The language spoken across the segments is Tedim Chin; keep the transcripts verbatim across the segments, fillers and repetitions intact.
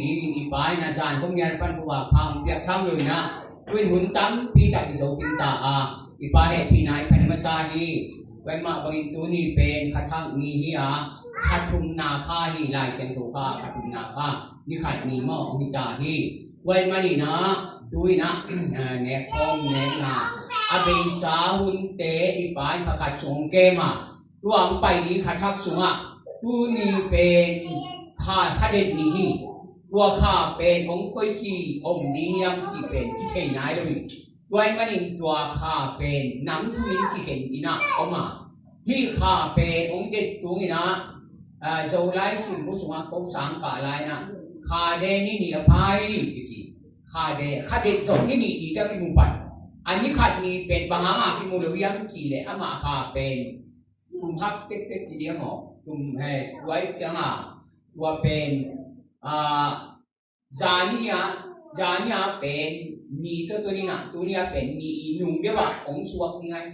Ding i Pa in a zan kong mial pan khuavak pha hong piak tham lo in ah, tu in hun tampi tak i zo khin ta a, i Pa hehpihna i phat masa hi. Tua ahih mah bangin tuni pen kha thak ni hi a, kha thumna kha hi, Lai Siangtho kha kha thumna kha, ni khat ni mawk hong hi ta hi. Tua ahih manin ah tu in ah, nek khawm nekna a beisa hunte i Pa in kha khat sung hong kem a, tua hong pai ni kha thak sungah tuni pen kha, kha det ni hi. Tua kha pen hong koici om ding hiam cih pen kithei nai lo hi. Tua ahih manin tua kha pen nam thumin kikhen in ah om a, hih kha pen hong det tung in ah, a, Zolai simbu sungah ko sang kah lai in ah, kha det ni nih a pha hi kici. Kha det, kha det zong ni nih ni ta kimu pan. A ni khat ni pen bang hang a kimu lo hiam cih leh amah kha pen kum hak tektek ci ding maw, kum he, tua ahih ciangin tua pen, a, zani a, zani a pen ni tawh tuni in ah, tuni a pen ni i nung deuh ah hong suak ni ngai.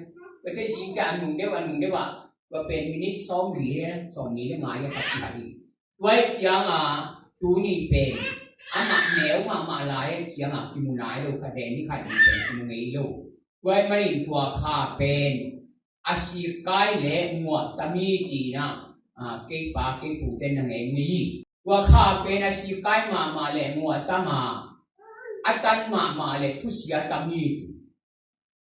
Tua teh zingte a nung deuh, a nung deuh ah, tua pen minit sawmli he, sawmli le nga he khat hi. Tua ahih ciangin tuni pen amah neu mahmah lai ahih ciangin kimu nai lo, kha det ni khat ni pen kimu ngei lo. Tua ahih manin tua kha pen a sikkai le muah tam hi ci in ah, a, kei pa kei pute na ngen ngei hi. Tua kha pen a sikkai mahmah le muah tam a, a tan mahmah le thusia tam hi ci.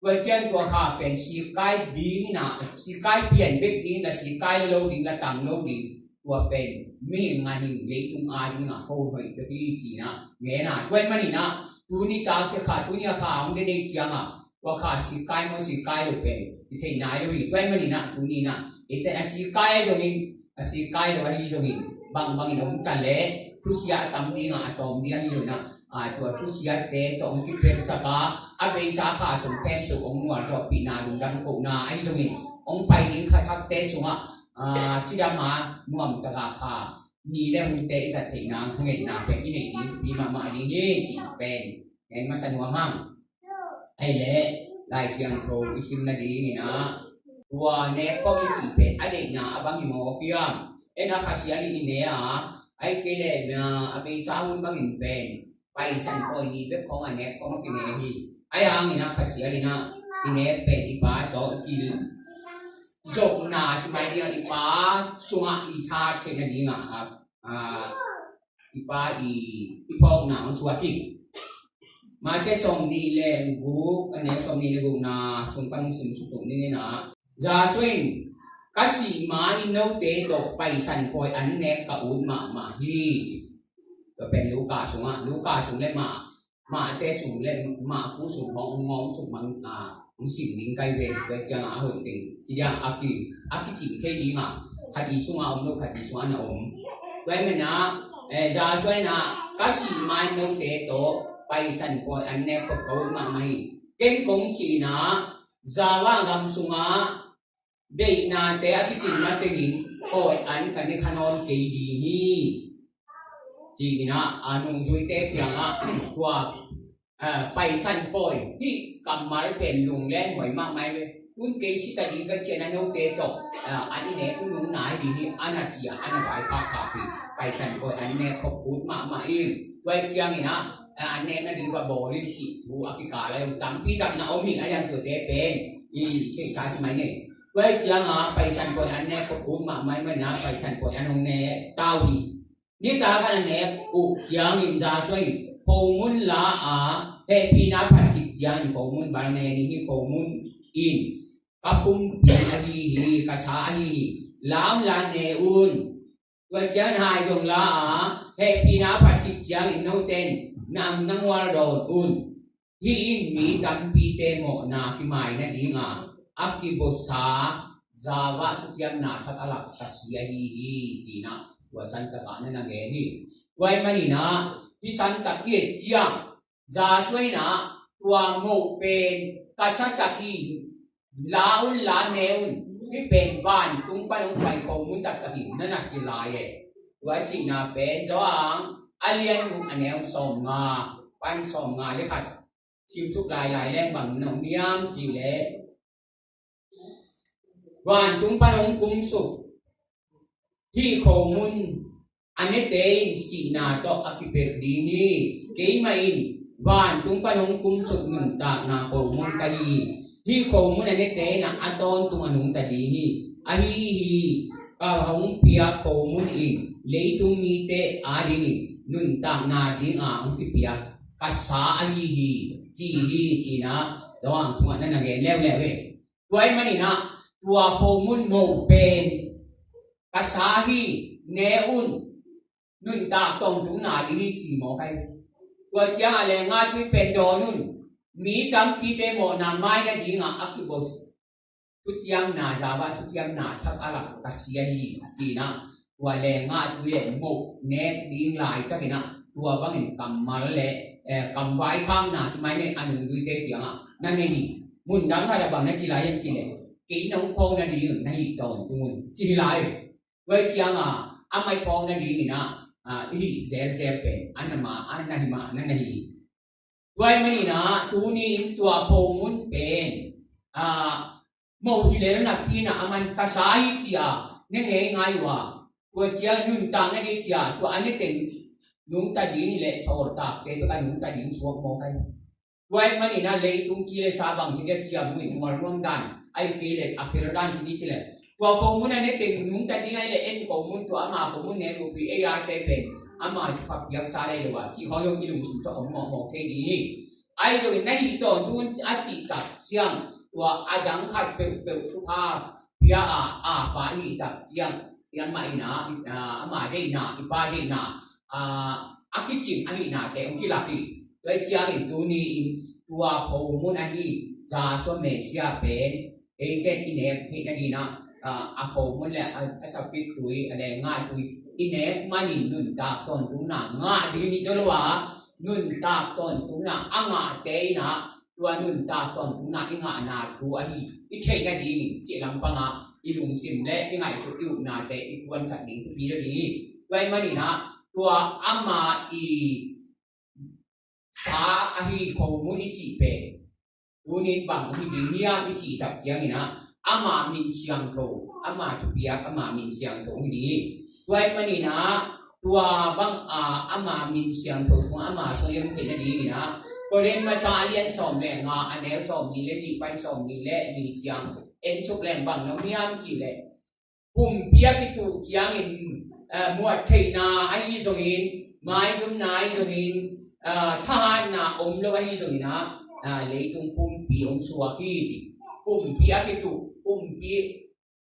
Tua ciang tua kha pen sikkai ding in ah, sikkai pian bek ding, la sikkai lo ding, la tam lo ding. Tua pen mihing a hing, leitung a ding a hoih hoih bek hi ci in ah ngen a. Tua ahih manin ah tuni tak teh kha, tuni a kha hong det ding ciangin tua kha sikkai maw, sikkai lo pen kithei nai lo hi. Tua ahih manin ah tuni in ah eite in a sikkai ahi zongin, a sikkai lo ahi zongin, bangbangin om ta leh thusia a tam ding a, a tawm ding ahi zongin ah, a, tua thusiate tawh hong kipelsak a, a beisa kha sung khempeuh hong mualzawhpihna, lungdam kohna ahi zongin, hong pai ding kha thakte sungah, a, cidam a nuamtak a kha ni le hunte i zat theihna hong thungetna pen i neih ding thupi mahmah ding hi cih pen ngen masa nuam hang. Ahih leh Lai Siangtho i sim nading in ah, tua nek khawm i cih pen a deihna a bang hi mawk hiam? En a, Kha Sial in i ne a, ahih kei leh na a beisa hun bangin pen Paisan pawi ni bek khawng a nek khawm a kine hi. Ahih hangin ah Kha Sial in ah i nek pen i Pa tawh i kizopna ci mai ding a, i Pa sungah i that theih nading a, a, i Pa i, i phawkna hong suak hi. Matthai sawmnih le guk, a neu sawmnih le gukna sung pan hong sim suk suk ning in ah, Jesu in, "Ka sih ma-in note tawh Paisan pawi an nek ka ut mahmah hi," ci. Tua pen Luka sungah, Luka sung le Mah, Matthai sung le Marku sung hong ngawng suk mang, a, hong sim ding kai ve, tua ciangin a hoih teng ci ding a, a ki, a kicing thei ding a, khat i sungah om lo, khat i sungah na om. Tua ahih manin ah, eh, Jesu in ah, "Ka sih ma-in note tawh Paisan pawi an nek ka ut mahmah hi. Ken kong cih in ah, Java gam sungah deihnate a kicin matengin pawi an ka ne kha nawn kei ding hi," ci-in ah, a nungzuite kiangah tua, eh, Paisan pawi hih kammal pen lungleng huai mahmah hi ve. Tun kei si ta ding ka cih ciangin note tawh, eh, an i nek uh nungna hi ding hi, a na ci a, a na vaikhakkhak hi. Paisan pawi an nek khop ut mahmah in, tua ciangin ah, eh, an nek nading va bawl in cih thu a kikal a om, tampi tak na om hi. A lian tuate pen i theihsa ci mai ni. Tua ciangin ah Paisan pawi an nek khop ut mahmah ahih manin ah Paisan pawi an hong nek ta uh hi. Nitak a na nek uh ciangin Jesu in, "Khomun la a, hehpihna phat khit ciangin khomun bang ne ning hi, khomun in ka pumpi ahi hi, ka sa ahi hi. La om la ne un. Tua ciangin hai zong la a, hehpihna phat khit ciangin note in na ang na ngual dawn un. Hih in mi tampite mawhna kimai nading a, a kibuatsa Java thuciamna thak a laksak si ahi hi," ci-in ah tua santak ah na na gen hi. Tua ahih manin ah hih santak i et ciang, Jesu in ah tua moh pen ka sa tak hi, la un, la ne un. Hih pen vantung pan hong pai khomun taktak hi, na na ci lai e. Tua cihna pen Johan a lian guk, a neu sawmnga pan sawmnga le khat sim suk lailai leng bang na om hiam cih leh, vantung pan hong kum suk hih khomun a nete in sihna tawh a kipelh ding hi. Keimah in vantung pan hong kumsuk nuntakna khomun ka hi hi. Hih khomun a nete in a tawntung a nungta ding hi. Ahi hi, ka hong piak khomun in leitung mite adingin nuntakna dinga hong kipiak ka sa ahi hi, ci hi, ci-in ah Johan sungah na na gen leuleu hi. Tua ahih manin ah tua khomun mo pen ka sa hi, ne un, nuntak tawntungna ding hi, ci mawk hi. Tua ciangah lenggah tui pen dawn un, mi tampite mawhna mai nadingah a kibawl thuciamna, Java thuciamna thak a lak ka sian hi, ci-in ah tua lenggah tui le moh nek ding laitakin ah tua bangin kammal le, eh, kamvaikhamna ci mai ni, a nungzuite kiangah na nei hi. Mundang khat ah bang na ci lai hiam cih leh, kei nong phawk nading na hih tawntung un, ci hi lai. Tua ciangah amah i phawk nadingin ah, ah, i hih zelzel pen a na mah, a na hi mah na na hi. Tua ahih manin ah tuni-in tua khomun pen, ah, moh hi lel napi-in ah aman ka sa hi ci-a ne ngeingai uh a, tua ciang nuntak nading ci-a tua a ne teng nungta ding leh sawltakte tua a nungta ding suak mawk hi. Tua ahih manin ah leitung ci le sa bang ci dia ciam uh in mual nuam dan, ahih kei leh a fel dan ci ni ci leh, tua khomun a ne teng nungta ding ahih leh en khomun tua ama khomun ne uh pi ei a te pen ama thupha piaksa lei lo a cih khawng zong i lungsim tawh om mawkmawk thei ding hi. Ahi zongin na hih tawntung un a cih tak ciang tua a dang khat peuhpeuh thupha pia a, a pa i hih tak ciang i amah in ah, ah, ama deihna, i pa deihna, ah, a kicing ahihnate hong kilak hi. Tua ahih ciangin tuni-in tua khomun ahi Joshua Messiah pen eite in i nek theih nadingin ah, ah, a khomun le a, a sapiktui, a lenggah tui i nek manin nuntak tawntungna ngah ding hi zaw lo a, nuntak tawntungna a ngahte in ah tua nuntak tawntungna i ngahna thu ahi i theih nadingin cih lampangah i lungsim le i ngaihsut i upnate i kuansak ding thupi lo ding hi. Tua ahih manin ah tua ama i sa ahi khomun i cih pen tuni-in bang hi ding hiam i cih tak ciangin ah ama min siangtho, ama thupiak, ama min siangtho hi ding hi. Tua ahih manin ah tua bang a ama min siangtho sungah ama sung i om theih nadingin ah Korin masa a lian sawm le nga, a neu sawmnih le nih pan sawmnih le nih ciang en suk leng bang na om hiam cih leh, pumpi a kituh ciangin, eh, muat theihna ahi zongin, maizumna ahi zongin, eh, thahatna om lo ahi zongin ah, eh, leitung pumpi hong suak hi ci. Pumpi a kituh, pumpi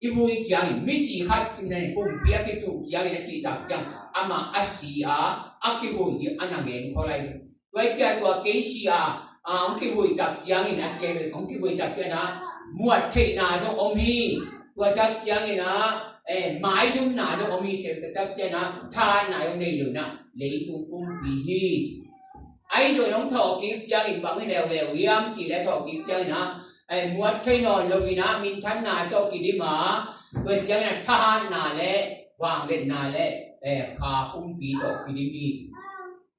i vui ciangin, misi khat ci-in ah pumpi a kituh ciangin a cih tak ciang amah a si a, a kivui hi a na gen khol lai. Tua ahih ciang tua kei si a, a, hong kivui tak ciangin a ci a, hong kivui tak ciangin ah muat theihna zong om hi. Tua tak ciangin ah, eh, maizumna zong om hi, tua tak ciangin ah thahatna zong nei lo in ah leitung pumpi hi. Ahi zongin hong thawhkik ciangin bang hi leuleu hiam cih leh thawhkik ciangin ah, eh, muat thei nawn lo in ah minthanna tawh kidim a, tua ciangin ah thahatna le vangliatna le, eh, kha pumpi tawh kidim hi.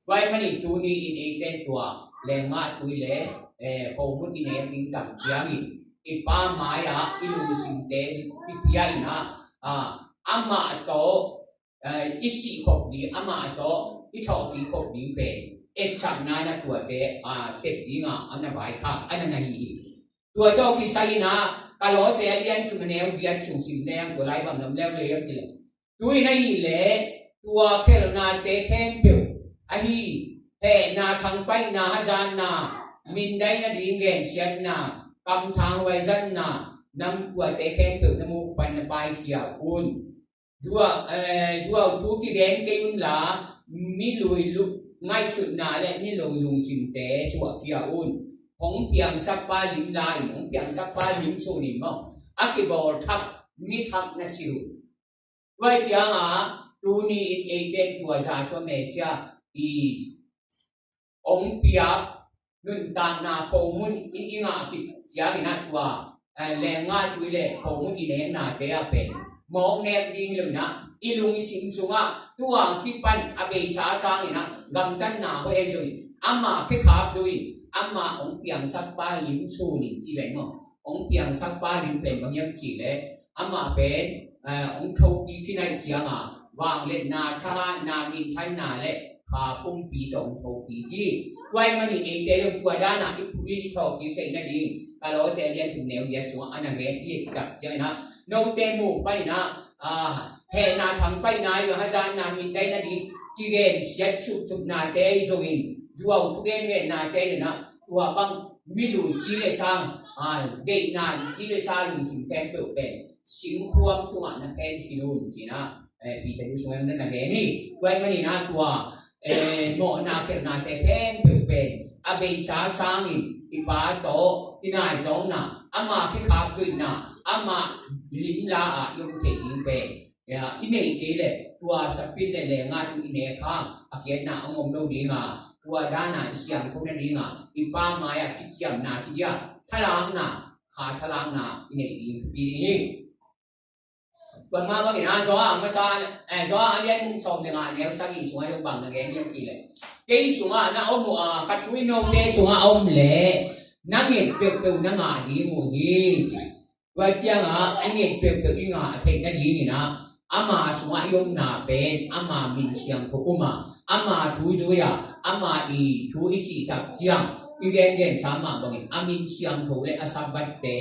Tua ahih manin tuni-in eite in tua lenggah tui le, eh, khomun i nek ding tak ciangin i Pa mai-ah i lungsimte i pia in ah, ah, amah tawh, eh, i sih khop ding, amah tawh i thawhkik khop ding pen etsakna in ah tuate, ah, sep ding a, a na vaikhak, a na na hi hi. Tua tawh kisai in ah Kolose a lian thum a neu giat sung sim leng tua lai bang na om leuleu hiam cih leh, tu-in ahih leh tua khelhnate khempeuh ahi, hehna, thangpaihna, hazatna, mindaina ding gensiatna, kamthang huaizatna, namtuate khempeuh na muk pan na paikhia un. Zuau, eh, zuau thu kigen kei unla, mi lui lu-, ngaihsutna le mi lui lungsimte suahkhia un. Hong piangsakpa lim la in, hong piangsakpa lim sun in maw, a kibawl thak, mi thak na si uh. Tua ahih ciangin tuni-in eite in tua Joshua Messiah i hong piak nuntakna khomun i, i ngah khit ciangin ah tua, eh, lenggah tui le khomun i neknate ah pen mawk nek ding hi lo in ah, i lungsim sungah tua kipan a beisa sangin ah gamtatna hoih ahi zongin, ama khekhap zo in, ama hong piangsakpa lim sun in ci leng maw. Hong piangsakpa lim pen bang hiam cih leh, ama pen, eh, hong thokik khin ahih ciangin vangliatna, thahatna, minthanna le kha pumpi tawh hong thopi hi. Tua ahih manin eite zong tua dan a i phut i thawhkik theih nading ka lawte lian thum neu giat sungah a na gen hi. Tua ciangin ah note muh panin ah, ah, hehna thangpaihna, i hazatna, mindaina ding kigen siat supsupnate ahi zongin, zuau thugengennate ahi zongin ah, tua bang milu ci le sa, ah, deihna ci le sa lungsim khempeuh pen singkhuam tungah na khen khin un, ci-in ah, eh, Peter sungah na gen hi. Tua ahih manin ah tua, eh, mawhna khelhnate khempeuh pen a beisa sangin i Pa tawh i naizawngna, ama khekhap zuihna, ama limla ah i om theih ding pen, ya, i neih kei leh tua sapit le lenga tu i nek hang a khiatna hong om lo ding a, tua dan a i siangtho nading a, i Pa mai-ah kiciamna ci dia, thalakna, kha thalakna i neih ding thupi ding hi. Tua mah bangin ah Johan a masa, eh, Johan a lian sawm le nga, neu sagih sungah zong bang na gen hiam cih leh, kei sungah na om uh a, ka thu in note sungah a om leh na nget peuhpeuh na ngah ding uh hi, ci. Tua ciangah a nget peuhpeuh i ngah theih nadingin ah ama sungah i omna pen ama min siangtho um a, ama thu zui a, ama i thu i cih tak ciang i gengensa mah bangin a min siangtho le a Sabbath te,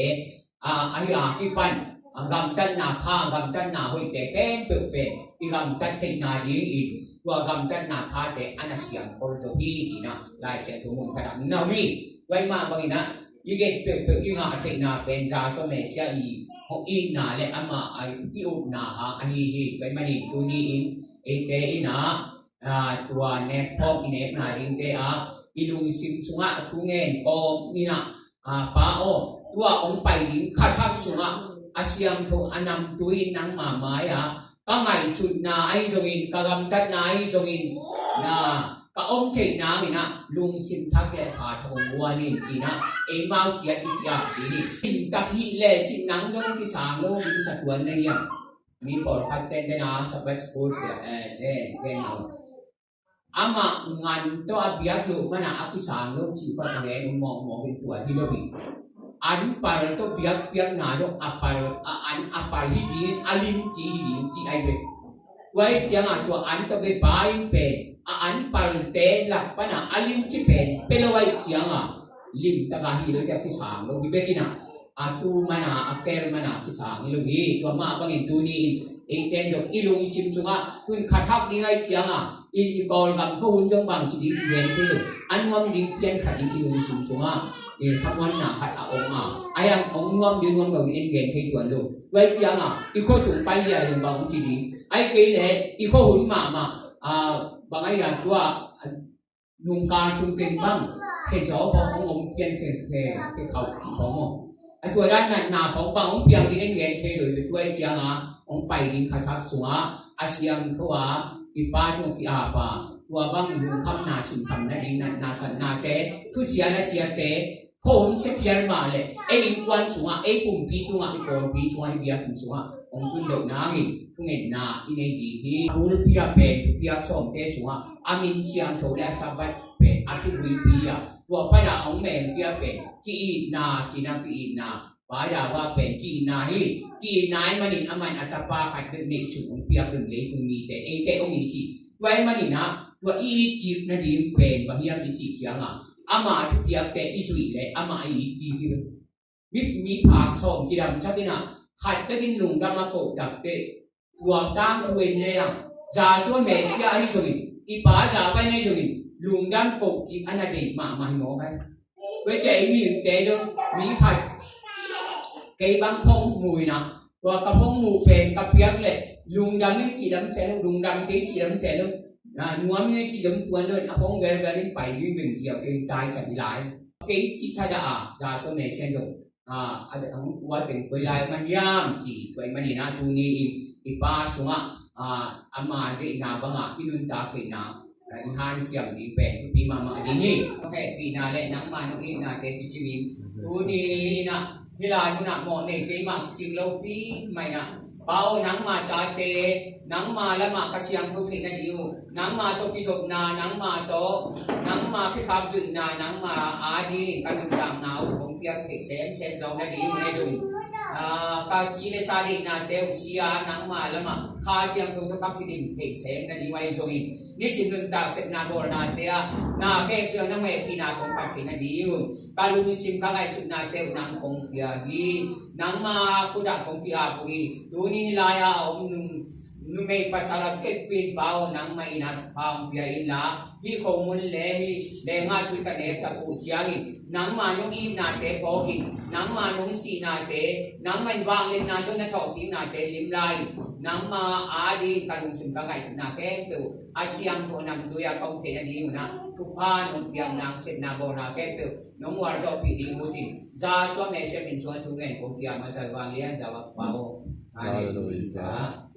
a, ahi a kipan, a, gamtatna pha, gamtatna hoihte khempeuh pen i gamtat theihna dingin tua gamtatna phate a na siangkhol zo hi, ci-in ah Lai Siangtho mun khatah na om hi. Tua ahih mah bangin ah i nget peuhpeuh i ngah theihna pen Yahshua Messiah i hong itna le amah a i upna hang ahi hi. Tua ahih manin tuni-in eite in ah, a, tua nekphawk i nekna dingte ah i lungsim sungah a thu ngen kawm in ah, a, Pa aw, tua hong pai ding kha thak sungah a siangtho a namtui in nangma mai-ah ka ngaihsutna ahi zongin, ka gamtatna ahi zongin, na ka om theih nangin ah lungsim thak le kha thak hong guan in, ci-in ah eimau ciat i piak ding hi. Limtak hi leh cin nang zong kisang lo ding sa tuan na hiam? Mi pawlkhat ten den a Sabbath school sia, eh, eh, gen lo. Amah ngan tawh a biak loh manin a kisang lo cih khat a gen uh mawkmawk in tua hi lo hi. An pal tawh biakpiakna tawh a pal, a an a pal hi ding, a limci hi ding cih ahi ve. Tua ahih ciangah tua an tawh ve pa in pen a an palte lak pan a a limci pen pia lo ahih ciangah limtak a hi lo, tua kisang lo hi bek in ah, a tu man a, a kel man a kisang hi lo hi. Tua mah bangin tuni-in eite in zong i lungsim sungah, tu-in kha thak ding ahih ciangah i, i Kawlgam khuahun zong bangci ding kigen thei lo. A nuam ding pian khat in i lungsim sungah i khamuanna khat a om a, a hiang hong nuam ding nuam lo ding en gen thei tuan lo. Tua ahih ciangah i khua sung paizia zong bang hong ci ding, ahih kei leh i khuahun mahmah, a, bang ahi a tua, a, nungkal sung teng bang khezaw khawng hong om pian khe, khe, khe khauh cih khawng maw? A tua dan natna khawng bang hong piang ding en gen thei lo hi. Tua ahih ciangah hong pai ding kha thak sungah a siangtho a, i Pa tungah ki-ap a, tua bang lungkhamna sinkham nading natna satnate, thusia nasiate, khuahun sephial mah leh ei innkuan sungah, ei pumpi tungah, i pawlpi sungah, i biakinn sungah hong tun loh nangin thungetna i nei ding hi. A bulpi ah pen thupiak sawmte sungah a min siangtho le a Sabbath pen a thubuipi a, tua pan a hong mengpi ah pen ki-itna, ci-in ah ki-itna, Pa Yahweh pen ki-itna hi. Ki-itna ahih manin amah in a Tapa khat bek neihsun hong piak lo in leitung mite, eite hong it hi. Tua ahih manin ah tua i it kik nading pen bang hiam i cih ciangah ama thupiakte i zuih leh amah i it kik hi. Mi, mi phak sawm kidamsak in ah khat bek in lungdam a koh takteh, tua tangthu en le lang, Yahshua Messiah ahi zongin, i Pa Yahweh ahi zongin lungdam koh kik a na deih mahmah hi mawk ai. Tua ciang ei mihingte zong mi khat, kei bang phone mu in ah, tua ka phone mu pen ka piak leh lungdam ing cih lam se lo, lungdam kei cih lam se lo, a, nuam ing cih lam tuan lo in a phone velvel in pai ding beng ziau kei in taisan hi lai. Kei cih thadah a, Yahshua Messiah zong, a, a, a, hong ua teng koi lai mah hiam cih, tua ahih manin ah tuni-in i Pa sungah, a, ama deihna bangah i nuntak theihna, a, i hanciam ding pen thupi mahmah ding hi. Ok, hehpihna le nangma nong itnate kicingin tuni-in ah hih lai munah mawh nei keimah kicing lopi mah in ah, Pa aw, nangma tate, nangma lamah ka siangtho theih nading uh, nangma tawh kizopna, nangma tawh, nangma khekhap zuihna, nangma ading ka nuntakna uh hong piak theih semsem zawk nading uh na zong, ka ci le sa deihnate uh sia nangma lamah Kha Siangtho tawh ka kidim theih sem na ding uh ahi zongin, nisim nuntak sepna bawlnate ah na khempeuh nang hehpihna kong phat theih na ding uh ka lungsim ka ngaihsutnate uh nang kong pia hi. Nangma khut ah kong ki-ap uh hi. Tuni ni lai-a a om nung numei pasal a vekpi in Pa aw, nangmah in a thupha hong pia inla, hih khomun le hih lenggah tui ka nek tak uh ciangin nangma nong itnate phawkin, nangma nong sihnate, nangmah in vangliatna tawh na thawhkiknate limla in, nangma adingin ka lungsim ka ngaihsutna khempeuh a siangtho namtui ah ka om theih nadingun ah thupha nong piak nang sepna bawlna khempeuh nong mualzawhpih ding uh hi. Jesuh Messiah min suang thu ngen kong pia masa vanglian Jehovah Pa aw. Halleluiah.